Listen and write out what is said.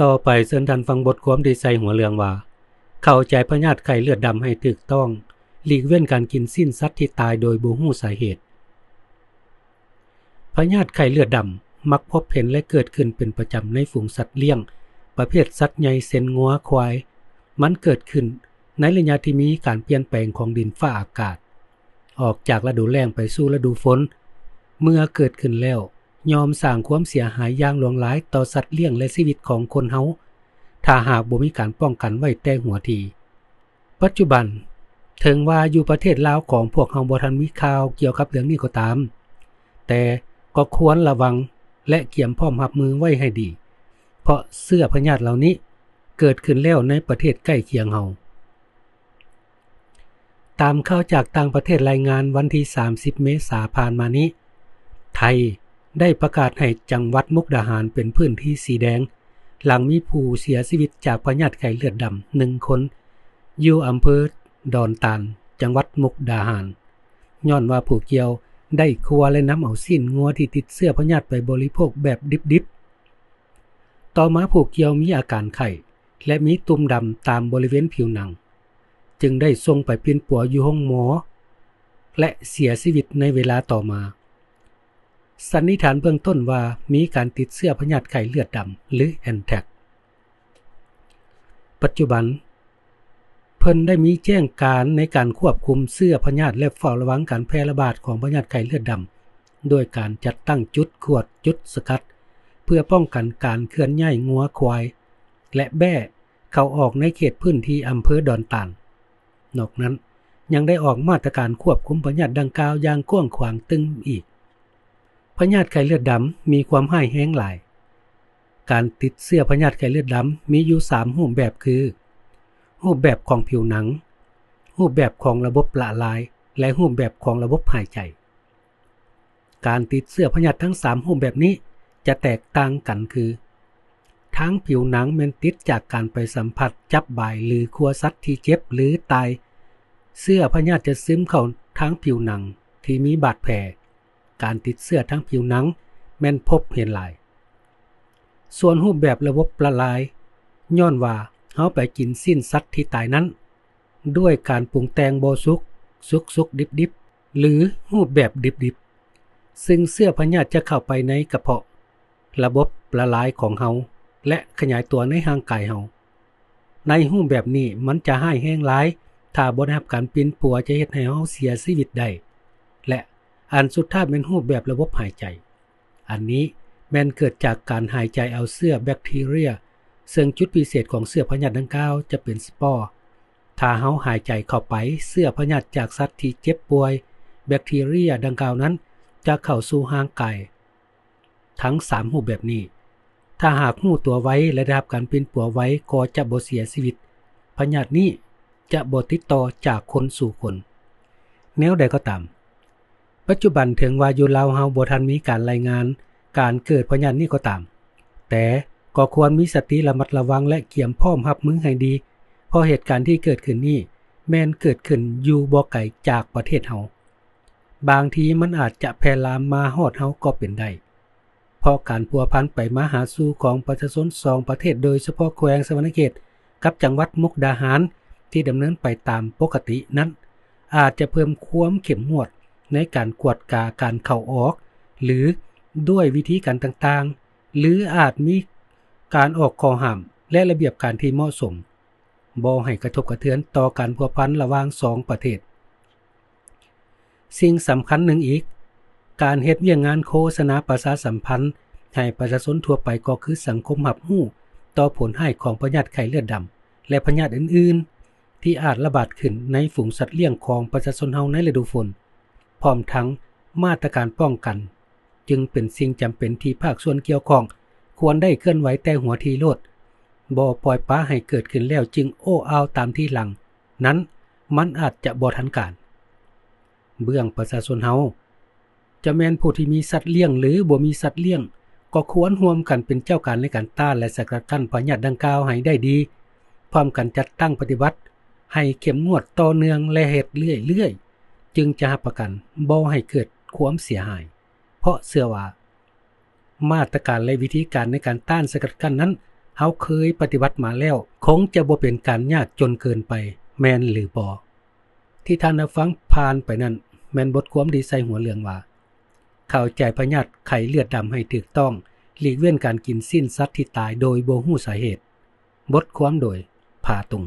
ຕໍ່ໄປເຊີນທ່ານຟັງບົດຄວາມທີ່ໃສ່ຫົວເລື່ອງວ່າ ເຂົ້າໃຈພະຍາດໄຂ້ເລືອດດຳໃຫ້ຖືກຕ້ອງ, ຫຼີກເວັ້ນການກິນຊີ້ນສັດທີ່ຕາຍໂດຍບໍ່ຮູ້ສາເຫດ. ພະຍາດໄຂ້ເລືອດດຳມັກພົບເຫັນ ແລະ ເກີດຂຶ້ນເປັນປະຈຳໃນຝູງສັດລ້ຽງປະເພດສັດໃຫຍ່ເຊັ່ນງົວ, ຄວາຍ. ມັນເກີດຂຶ້ນໃນໄລຍະທີ່ມີການປ່ຽນແປງຂອງດິນຟ້າອາກາດ ອອກຈາກລະດູແລ້ງໄປສູ່ລະດູຝົນ. ເມື່ອເກີດຂຶ້ນແລ້ວ ຍ່ອມສ້າງຄວາມເສຍຫາຍຢ່າງຫຼວງຫຼາຍຕໍ່ສັດລ້ຽງ ແລະ ຊີວິດຂອງຄົນເຮົາ ຖ້າຫາກບໍ່ມີການປ້ອງກັນໄວ້ແຕ່ຫົວທີ. ປັດຈຸບັນ, ເຖິງວ່າຢູ່ປະເທດລາວຂອງພວກເຮົາບໍ່ທັນມີຂ່າວກ່ຽວກັບເລື່ອງນີ້ກໍຕາມ, ແຕ່ກໍຄວນລະວັງ ແລະ ກຽມພ້ອມຮັບມືໄວ້ໃຫ້ດີ, ເພາະເຊື້ອພະຍາດເຫຼົ່ານີ້ເກີດຂຶ້ນແລ້ວໃນປະເທດໃກ້ຄຽງເຮົາ. ຕາມຂ່າວຈາກຕ່າງປະເທດລາຍງານວັນທີສາມສິບເມສາຜ່ານມານີ້, ໄທໄດ້ປະກາດໃຫ້ຈັງຫວັດມຸກດາຫານເປັນພື້ນທີ່ສີແດງ, ຫຼັງມີຜູ້ເສຍຊີວິດຈາກພະຍາດໄຂ້ເລືອດດຳໜຶ່ງຄົນ ຢູ່ອຳເພີດອນຕານ ຈັງຫວັດມຸກດາຫານ, ຍ້ອນວ່າຜູ້ກ່ຽວໄດ້ຄົວ ແລະ ນຳເອົາຊີ້ນງົວທີ່ຕິດເຊື້ອພະຍາດໄປບໍລິໂພກແບບດິບໆ. ຕໍ່ມາຜູ້ກ່ຽວມີອາການໄຂ້ ແລະ ມີຕຸ່ມດຳຕາມບໍລິເວນຜິວໜັງ, ຈຶ່ງໄດ້ສົ່ງໄປປິ່ນປົວຢູ່ໂຮງໝໍ ແລະ ເສຍຊີວິດໃນເວລາຕໍ່ມາ. ສັນນິຖານເບື້ອງຕົ້ນວ່າມີການຕິດເຊື້ອພະຍາດໄຂ້ເລືອດດຳ ຫຼື ແອນແທກ. ປັດຈຸບັນ, ເພິ່ນໄດ້ມີແຈ້ງການໃນການຄວບຄຸມເຊື້ອພະຍາດ ແລະ ເຝົ້າລະວັງການແຜ່ລະບາດຂອງພະຍາດໄຂ້ເລືອດດຳ ດ້ວຍການຈັດຕັ້ງຈຸດກວດ, ຈຸດສະກັດ ເພື່ອປ້ອງກັນການເຄື່ອນຍ້າຍງົວ, ຄວາຍ ແລະ ແບ້ເຂົ້າອອກໃນເຂດພື້ນທີ່ອຳເພີດອນຕານ. ນອກນັ້ນ, ຍັງໄດ້ອອກມາດຕະການຄວບຄຸມພະຍາດດັ່ງກ່າວຢ່າງກວ້າງຂວາງຕື່ມອີກ. ພະຍາດໄຂ້ເລືອດດຳມີຄວາມຮ້າຍແຮງຫຼາຍ. ການຕິດເຊື້ອພະຍາດໄຂ້ເລືອດດຳມີຢູ່ສາມຮູບແບບຄື ຮູບແບບຂອງຜິວໜັງ, ຮູບແບບຂອງລະບົບລະລາຍ ແລະ ຮູບແບບຂອງລະບົບຫາຍໃຈ. ການຕິດເຊື້ອພະຍາດທັງສາມຮູບແບບນີ້ຈະແຕກຕ່າງກັນຄື ທາງຜິວໜັງແມ່ນຕິດຈາກການໄປສຳຜັດ, ຈັບບາຍ ຫຼື ຄົວສັດທີ່ເຈັບ ຫຼື ຕາຍ. ເຊື້ອພະຍາດຈະຊຶມເຂົ້າທາງຜິວໜັງທີ່ມີບາດແຜ. ການຕິດເຊື້ອທາງຜິວໜັງແມ່ນພົບເຫັນຫຼາຍ. ສ່ວນຮູບແບບລະບົບລະລາຍ, ຍ້ອນວ່າເຮົາໄປກິນຊີ້ນສັດທີ່ຕາຍນັ້ນ ດ້ວຍການປຸງແຕ່ງບໍ່ສຸກ, ສຸກໆ ດິບໆ ຫຼື ຮູບແບບດິບໆ, ຊຶ່ງເຊື້ອພະຍາດຈະເຂົ້າໄປໃນກະເພາະ, ລະບົບລະລາຍຂອງເຮົາ ແລະ ຂະຫຍາຍຕົວໃນຮ່າງກາຍເຮົາ. ໃນຮູບແບບນີ້ມັນຈະຮ້າຍແຮງຫຼາຍ, ຖ້າບໍ່ໄດ້ຮັບການປິ່ນປົວຈະເຮັດໃຫ້ເຮົາເສຍຊີວິດໄດ້ ແລະ ອັນສຸດທ້າຍແມ່ນຮູບແບບລະບົບຫາຍໃຈ. ອັນນີ້ແມ່ນເກີດຈາກການຫາຍໃຈເອົາເຊື້ອແບັກທີເຣຍ, ເຊິ່ງຈຸດພິເສດຂອງເຊື້ອພະຍາດດັ່ງກ່າວຈະເປັນສະປອ. ຖ້າເຮົາຫາຍໃຈເຂົ້າໄປເຊື້ອພະຍາດຈາກສັດທີ່ເຈັບປ່ວຍ, ແບັກທີເຣຍດັ່ງກ່າວນັ້ນຈະເຂົ້າສູ່ຮ່າງກາຍ. ທັງສາມຮູບແບບນີ້, ຖ້າຫາກຮູ້ຕົວໄວ ແລະ ໄດ້ຮັບການປິ່ນປົວໄວ ກໍຈະບໍ່ເສຍຊີວິດ. ພະຍາດນີ້ຈະບໍ່ຕິດຕໍ່ຈາກຄົນສູ່ຄົນ. ແນວໃດກໍຕາມ, ປັດຈຸບັນເຖິງວ່າຢູ່ລາວເຮົາບໍ່ທັນມີການລາຍງານການເກີດພະຍາດນີ້ກໍຕາມ, ແຕ່ກໍຄວນມີສະຕິລະມັດລະວັງ ແລະ ກຽມພ້ອມຮັບມືໃຫ້ດີ, ເພາະເຫດການທີ່ເກີດຂຶ້ນນີ້ແມ່ນເກີດຂຶ້ນຢູ່ບໍ່ໄກຈາກປະເທດເຮົາ. ບາງທີມັນອາດຈະແຜ່ລາມມາຮອດເຮົາກໍເປັນໄດ້, ເພາະການພົວພັນໄປມາຫາສູ່ຂອງປະຊາຊົນສອງປະເທດ, ໂດຍສະເພາະແຂວງສະຫວັນນະເຂດກັບຈັງຫວັດມຸກດາຫານ ທີ່ດຳເນີນໄປຕາມປົກກະຕິນັ້ນ, ອາດຈະເພີ່ມຄວາມເຂັ້ມງວດໃນການກວດກາການເຂົ້າອອກ ຫຼື ດ້ວຍວິທີການຕ່າງໆ, ຫຼື ອາດມີການອອກຂໍ້ຫ້າມ ແລະ ລະບຽບການທີ່ເໝາະສົມ. ບໍ່ໃຫ້ກະທົບກະເທືອນຕໍ່ການພົວພັນລະຫວ່າງສອງປະເທດ. ສິ່ງສຳຄັນໜຶ່ງອີກ, ການເຮັດວຽກງານໂຄສະນາປະຊາສຳພັນໃຫ້ປະຊາຊົນທົ່ວໄປ ກໍຄືສັງຄົມຮັບຮູ້ຕໍ່ຜົນຮ້າຍຂອງພະຍາດໄຂ້ເລືອດດຳ ແລະ ພະຍາດອື່ນໆ ທີ່ອາດລະບາດຂຶ້ນໃນຝູງສັດລ້ຽງຂອງປະຊາຊົນເຮົາໃນລະດູຝົນ, ພ້ອມທັງມາດຕະການປ້ອງກັນ. ຈຶ່ງເປັນສິ່ງຈຳເປັນທີ່ພາກສ່ວນກ່ຽວຂ້ອງຄວນໄດ້ເຄື່ອນໄຫວແຕ່ຫົວທີໂລດ, ບໍ່ປ່ອຍປະໃຫ້ເກີດຂຶ້ນແລ້ວຈຶ່ງໂອ້ອ້າວຕາມທີຫຼັງ, ນັ້ນມັນອາດຈະບໍ່ທັນການ. ເບື້ອງປະຊາຊົນເຮົາ, ຈະແມ່ນຜູ້ທີ່ມີສັດລ້ຽງ ຫຼື ບໍ່ມີສັດລ້ຽງ, ກໍຄວນຮ່ວມກັນເປັນເຈົ້າການໃນການຕ້ານ ແລະ ສະກັດກັ້ນພະຍາດດັ່ງກ່າວໃຫ້ໄດ້ດີ, ພ້ອມກັນຈັດຕັ້ງປະຕິບັດໃຫ້ເຂັ້ມງວດ, ຕໍ່ເນື່ອງ ແລະ ເຮັດເລື້ອຍໆ, ຈຶ່ງຈະຮັບປະກັນບໍ່ໃຫ້ເກີດຄວາມເສຍຫາຍ. ເພາະເຊື່ອວ່າມາດຕະການ ແລະ ວິທີການໃນການຕ້ານສະກັດກັ້ນນັ້ນ ເຮົາເຄີຍປະຕິບັດມາແລ້ວ ຄົງຈະບໍ່ເປັນການຍາກຈົນເກີນໄປ ແມ່ນຫຼືບໍ່? ທີ່ທ່ານຮັບຟັງຜ່ານໄປນັ້ນ ແມ່ນບົດຄວາມທີ່ໃສ່ຫົວເລື່ອງວ່າ ເຂົ້າໃຈພະຍາດໄຂ້ເລືອດດຳໃຫ້ຖືກຕ້ອງ, ຫຼີກເວັ້ນການກິນຊີ້ນສັດທີ່ຕາຍໂດຍບໍ່ຮູ້ສາເຫດ. ບົດຄວາມໂດຍ ພາຕຸງ.